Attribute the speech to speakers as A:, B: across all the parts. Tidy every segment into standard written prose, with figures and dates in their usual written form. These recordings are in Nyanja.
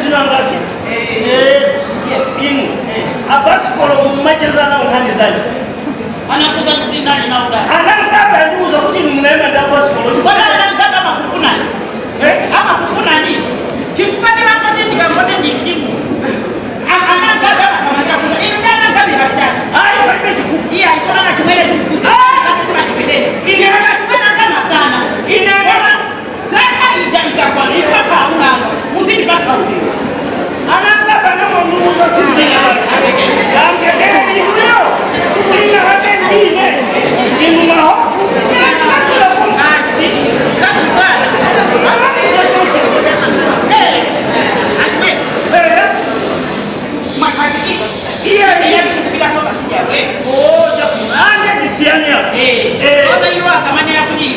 A: Mazina angati? Inu abasikolo mumacheza nawo nkhani zanji?
B: Anakuza kuti ndani na utani.
A: Anamkapa andiuza kuti inu munaima ndi abasikolo.
B: Kodi anamkapa amakufunani? Amakufunani? Chifukwa ndinakoti ndikangoti nditimu. Anamkapa amathamangira kuza. Inu ndi anamkapa ikachana.
A: Ayi, palibe chifukwa.
B: Iya, isona chimwene ndikukuze. Akasema ndipendeze.
A: Ine-
B: Ine chimwene akana sana.
A: Ine-
B: Koma zaka ija ikakwana ipaka unanga. Muzindipaka uliro.
A: Anamkapa anamandiuza sikulina lake amkekere inuyo sikulina lake ndine inu mahopu.
B: Basi, zachibwana. Eh, achimwene. Mwakhazikika.
A: Iya,
B: Iya, kupika soka sijawe.
A: Anje tisiyania.
B: Ona iwo akamanira kuti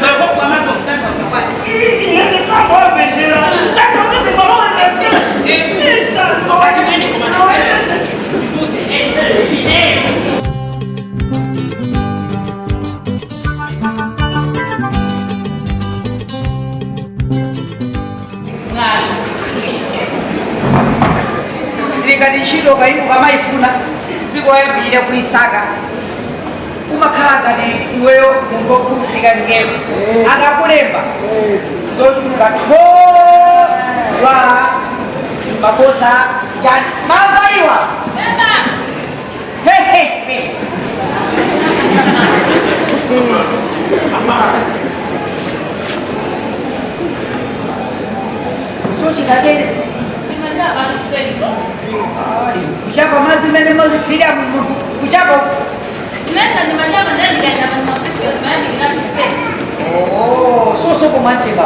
B: mahopu amazo mtanga usakwati.
A: Ine kambovesera mtaka kuti maloesa.
B: Achimwene koma ndikuze. Mwana.
C: Zili ngati ntchito kaimu kamayifuna siku loyambirira kuisaka, umakhala ngati iweyo munthu wokhulupirika ngelo akakulemba zochuluka tho lwala makosa chani mamva iwa. Hehehe. So chikatere kuchapa mazi mene mazithira munthu kuchapa. Oh, soso kumanteka.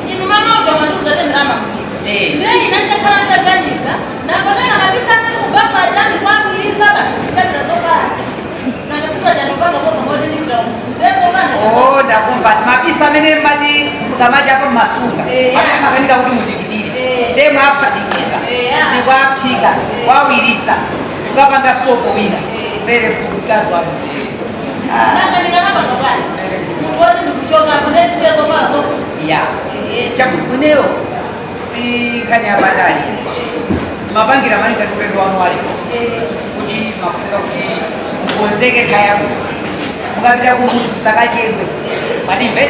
D: Inu mama ukamanduza ndalama. Ndiye inantakhala ntaganiza ndakoteka kabisa kubafa jani kwabwiriza basi kutabira zobala nanga sipajanopanga kwa ndikira ndezobana.
C: Oh, ndakumva mapisa amene mati mukamachapa mmasunga amene amakanika kuti mutikitire nde mwaphatikiza ndikwaphika kwawirisa kukapanga sopo wina very good, mkazi wa mzee.
D: Nanga ndikanapanga bwana munthu woti ndikuchoka ndesiya zobala zo.
C: Ya, chakuneyo si nkhani yapatali, mapangira malinga ndi ulendo wanu waliko kuti mafunika kuti mukonzeke khaya mukapita kumuzi kusakachedwe madimve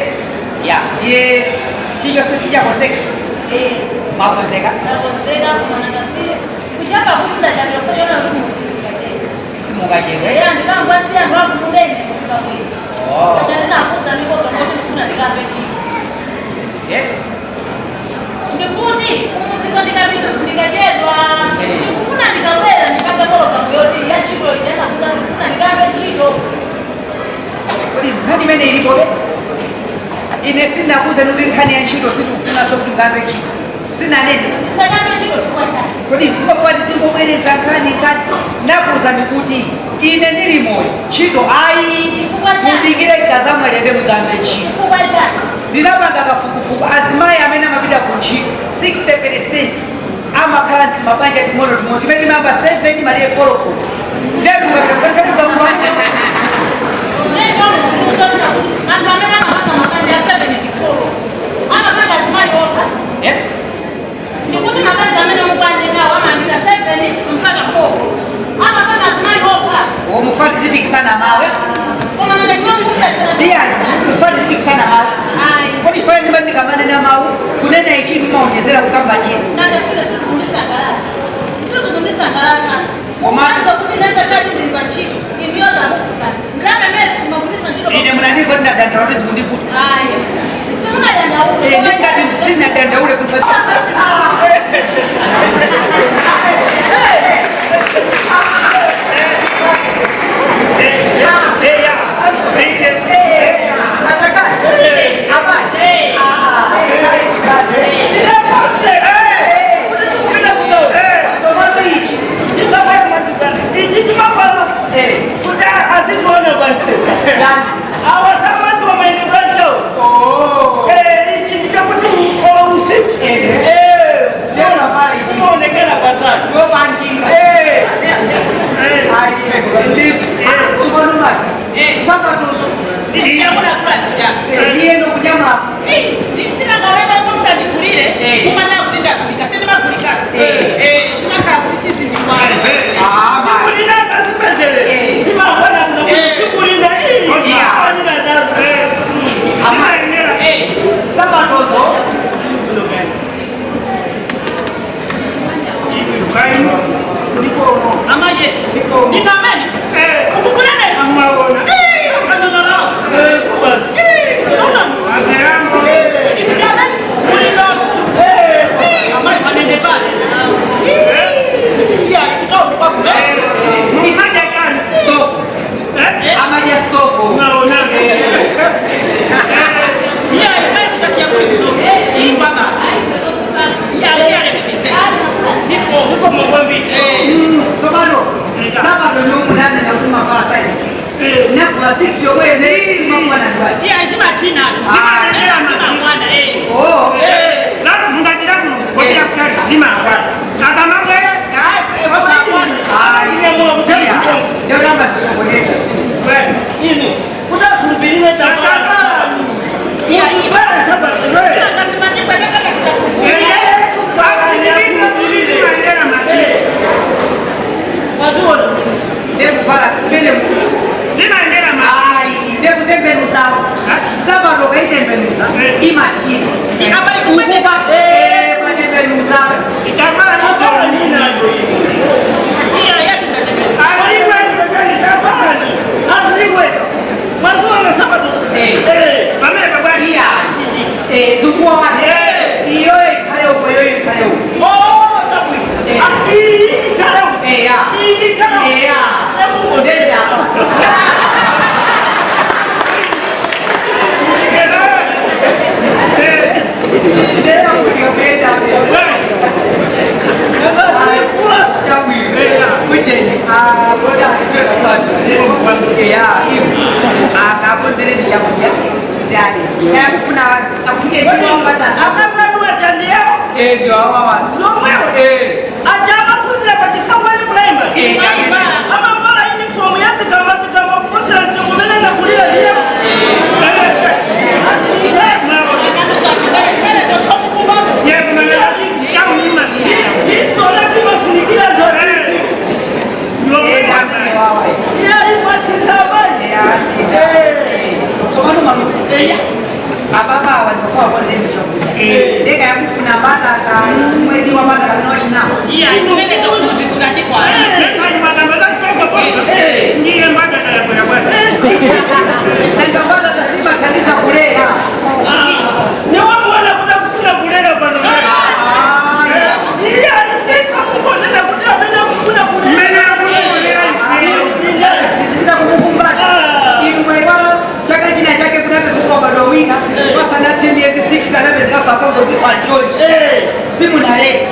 C: ya ndiye chilichonse sichakonzeka makonzeka.
D: Ndakonzeka koma nanga si kuchapa kuti ndachapira kufanana kuti mukusikachedwe.
C: Simungachedwe.
D: Eya, ndikangwasiya anthu akumudeni kusika bwino.
C: Oh.
D: Kata ndinakuza ndikoga ngoti ndifuna ndikamve chiro. Ndikuti kumusika ndikapita sindikachedwa. Ndikufuna ndikabwera ndipange pologalamu yoti ya ntchito ija nakuza ndikufuna ndikamve ntchito.
C: Kodi nkhani imene ilipobe ine sinakuze kuti nkhani ya ntchito sitikufunanso kuti mukamve ntchito sinanene.
D: Ndisakamve ntchito chifukwa chani?
C: Kodi mumafuna tizingobwereza nkhani nkhani? Nakuwuzani kuti ine ndili moyo ntchito ayi.
D: Chifukwa chani?
C: Mudikire kazamwalende muzamve ntchito.
D: Chifukwa chani?
C: Ndinapanga kafukufuku, azimayi amene amapita ku ntchito 60% amakhala nti mabanja ting'ono ting'ono timene timayamba 7 maliye foloko ndenu mukapita kukankhani.
D: Anthu amene amapanga mabanja a 74 amapanga azimayi okha? Ndikuti mabanja amene mukwanena amayambira 7 mpaka 4 amapanga azimayi okha?
C: Mufati zipikisana mawe.
D: Koma nanga chimamukutesera?
C: Iyani, mufati zipikisana mawu. Kodi fana ndimba ndikamanena mawu kunena ichi ndimaonjezera kukamba chini.
D: Nanga sile sizikundisangalasa, sizikundisangalasa.
C: Koma-
D: Anza kuti ndandakati ndili pa ntchito indiyo zakufuka ndalama imene simakutisa ntchito.
C: Ine munandimva ndinadandaula kuti zikundivuta?
D: Ayi, simunadandaula.
C: Ndingati ndisinadandaule kusa.
A: Ichi timapala kuti azitiona basi awasamazi wamaenedwantawo ichi ndichakuti usiku umaonekana patatu.
B: Ndakula zija.
C: Iyeno kunyama.
B: Ndisinangaleba sokuti andigulire. Kumana kuti ndagulika sindimagulika zimakhala kuti sizindikwana.
A: Sikulina kazipezele. Zimakwana sikulina iyi. Sikulina nazo.
C: Sabatozo
B: Amaye ndikamene ukukulele
C: stop amadya stop. Sobano sabato nomunana nakumafala size 6 nakula 6 yomwene simakwana ndwani. Oh, ndio namba zisokoneza.
A: Inu kutakhulupirira
C: Ndekufala pene ayi ndekutembenuza sabato kaitembenuza imachina ukupa kwatembenuza. Iya zukuwa wake iyo ikhale uko iyo ikhale uko. Eya eya ndeza. Ndeza kuyopenda
A: Ajamaphunzira pachisamwali kulemba amavala uniform yazigambazigamba kuposera mtengo umene nakulira ndiye imafunikira ndozizi iya imasitamayi.
C: Apapawa ndikufa konzeni ndeka yakufuna mbatata mwezi wa mbatata nochinawo. Nanga mbatata simathandiza kulera.
A: Niwamuona kuda kufuna kulera pano iya ikamukonena kuti amene akufuna kulera.
C: Ndizita kukukumbana inu mwayiwala chaka china chake kunapeza kukwabadwa wina wasanathe miyezi 6 anapezeka saponto ziswali chonchi simunaleka.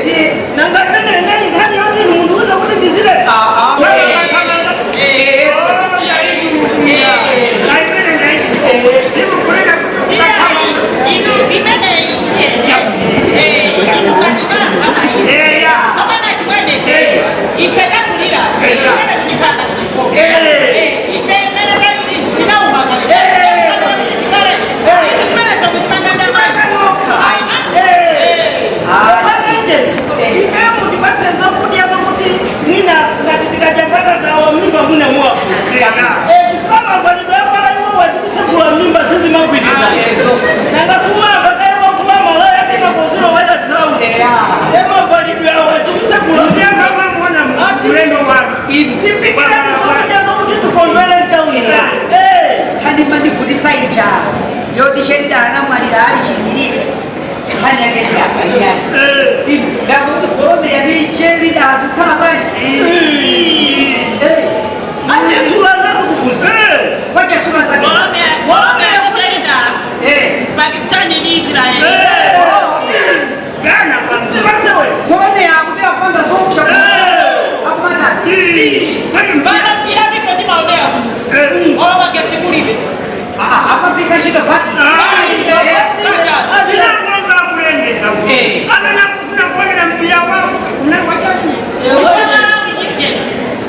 C: Ndiye
A: Nanga imene ndali nkhani yoti munthu uze kuti ndizilera.
B: Ife takulira imene kuchikanda kuchikolo ife imene talili tinaumakale
A: Pamene ife kuti paseza kuti yazokuti mwina ngati tikachapata mimba mwina muwafusa kufama validwe apala iwo watikusegula mimba sizimagwiriza nanga sumamba kaiwa fuma malaya kena kozilo waita trauzi emavalidwe awo atikusegula tipikira tizokuti zokuti tikonvere mtauni.
C: Khandi mandifutisa ija yoti cheridala namwalira ali chimirire khandi yake ndiyafa ichachi ndakuti golomeya ndi cheridala zikhala bwanji.
A: Ajesula ndatukukuze
C: wachasula zake
B: Pakistani ni Israel.
A: Sibasewe
C: golomeya akuti akupanga zokusha akumatani.
B: Bana pira bifo timaonea kuzi. Olowa gesi kulibe.
C: Amapisa ntchito pati.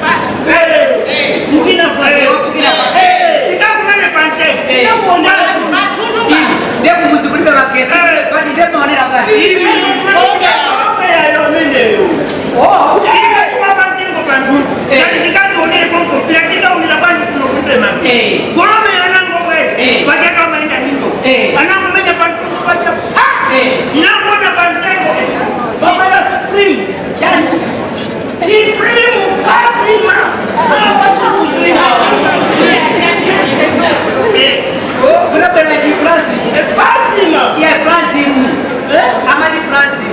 B: Fasu.
A: Burkina Faso. Pataka maenda hindo. Anangomenya pantuko pacha pa. Inangona pantengo. Babala supreme.
C: Chani?
A: Supreme plasma. Apa
C: Oh, munabwera chi plasm.
A: Plasma.
C: Iya, plasm. Amati plasm.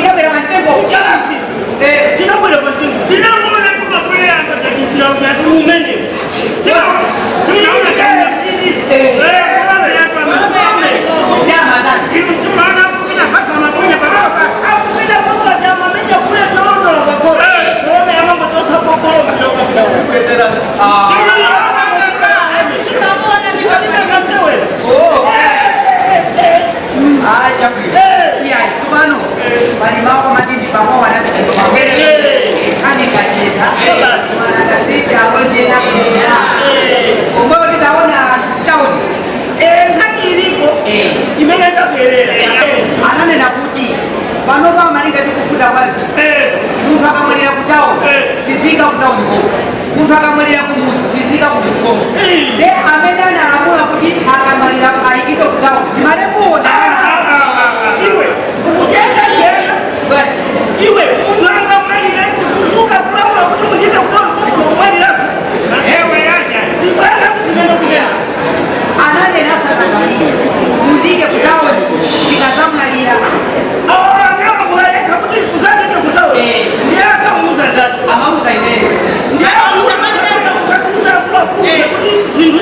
C: Inabwera mantengo.
A: Ujalasi. Tinabwera pantengo. Tinangona kumabwera umene.
C: Jama ndani. Oh. Ah, chabwino. Iya, tsopano pali mawu amati ndi pamowa anapita nkhani kacheza manakasiti alonjena kuya omweyo titaona anthu kutaoni.
A: Nkhani ilipo imene ndabwerera.
C: Ananena kuti panopa malinga tikufunda kwazi munthu akamwalira kutaoni tizika kutaoni koko, munthu akamwalira kumuzi tizika kumuzi koko. De amene analamula kuti akamwalira ayikidwe kutaoni ndimalemuona.
A: Iwe ukutesa zena. Iwe munthu angamwalira kuzuka kulamula kuti mundike kutaoni kokuno kumwaliraso zibwana kuzimene kunena.
C: Ananena asanamwalire mundike kutaoni ndikazamwalira.
A: Akalamula yekha kuti uzandike kutaoni? Ndiye akamuuza ndani?
C: Amauza ineyo.
A: Ndiye akuuza kuti zinthu.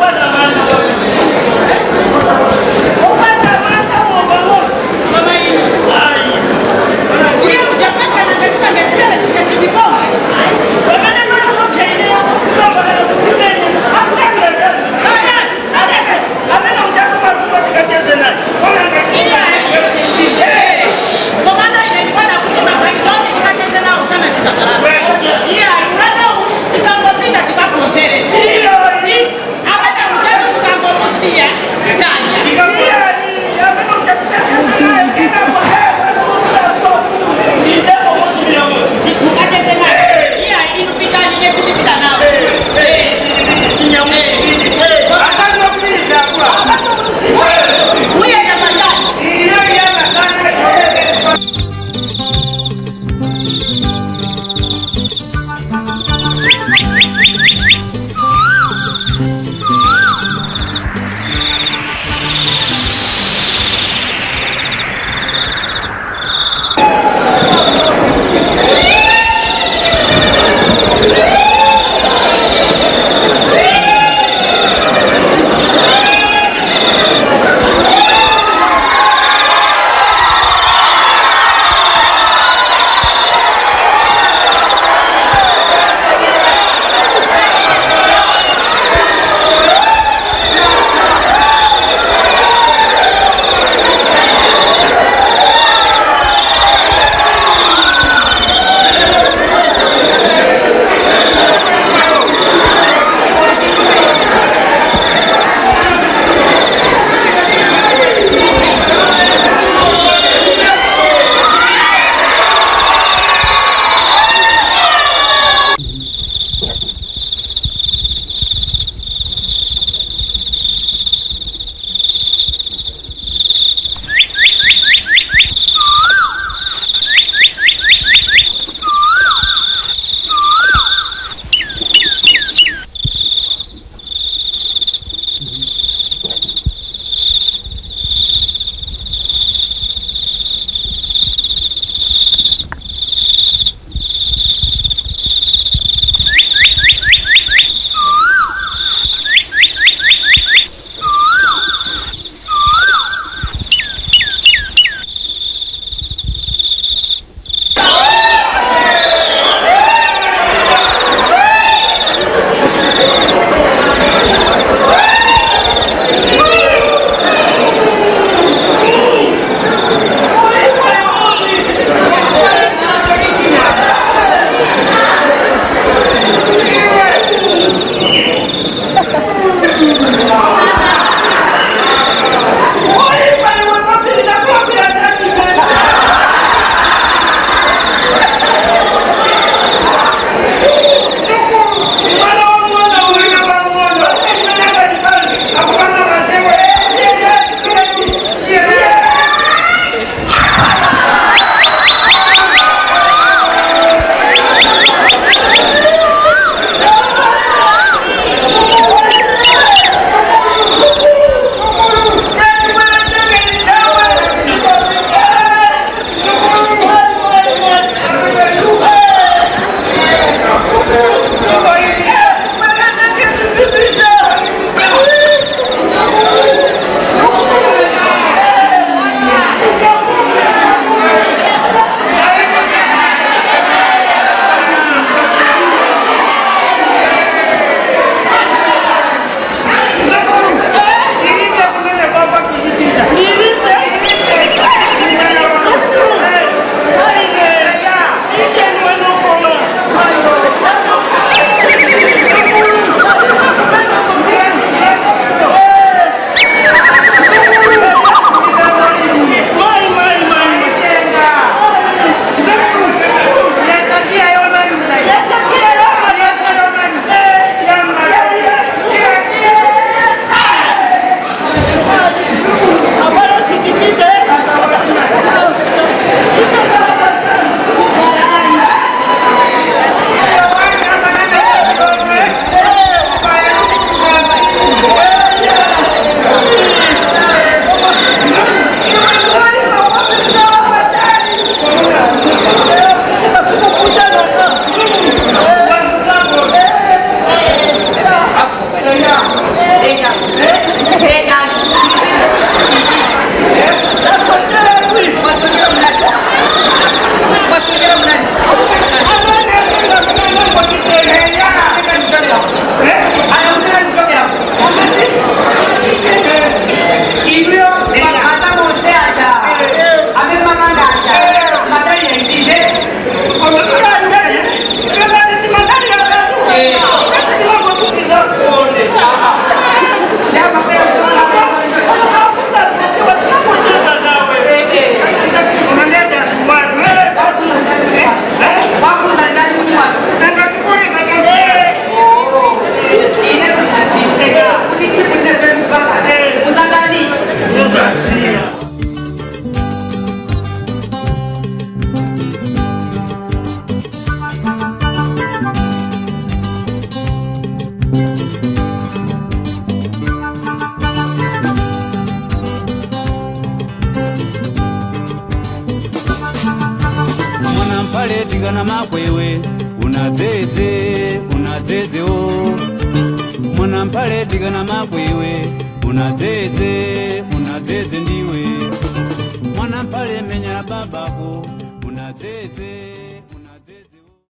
A: Opanda mantha. Opanda mantha pang'ono.
B: Mama inu.
A: Ayi.
B: Iye mujapaka nangatika ngezimene zikasichipomwe.
A: Pamene matokeine kufika pakana kutimene akukakira chani. Amene ujatu mazuva tikacheze naye.
B: Komanda ine ndikona kuti maganizo ati tikacheze nawo sana tisasalala. Iye ali ulanda tikangopita tikakonzere.
A: Iyo.
B: Amene uja
E: Dikana makwewe unadzedze unadzedze o mwana mpale dikana makwewe unadzedze unadzedze ndiwe mwana mpale menya babako unadzedze.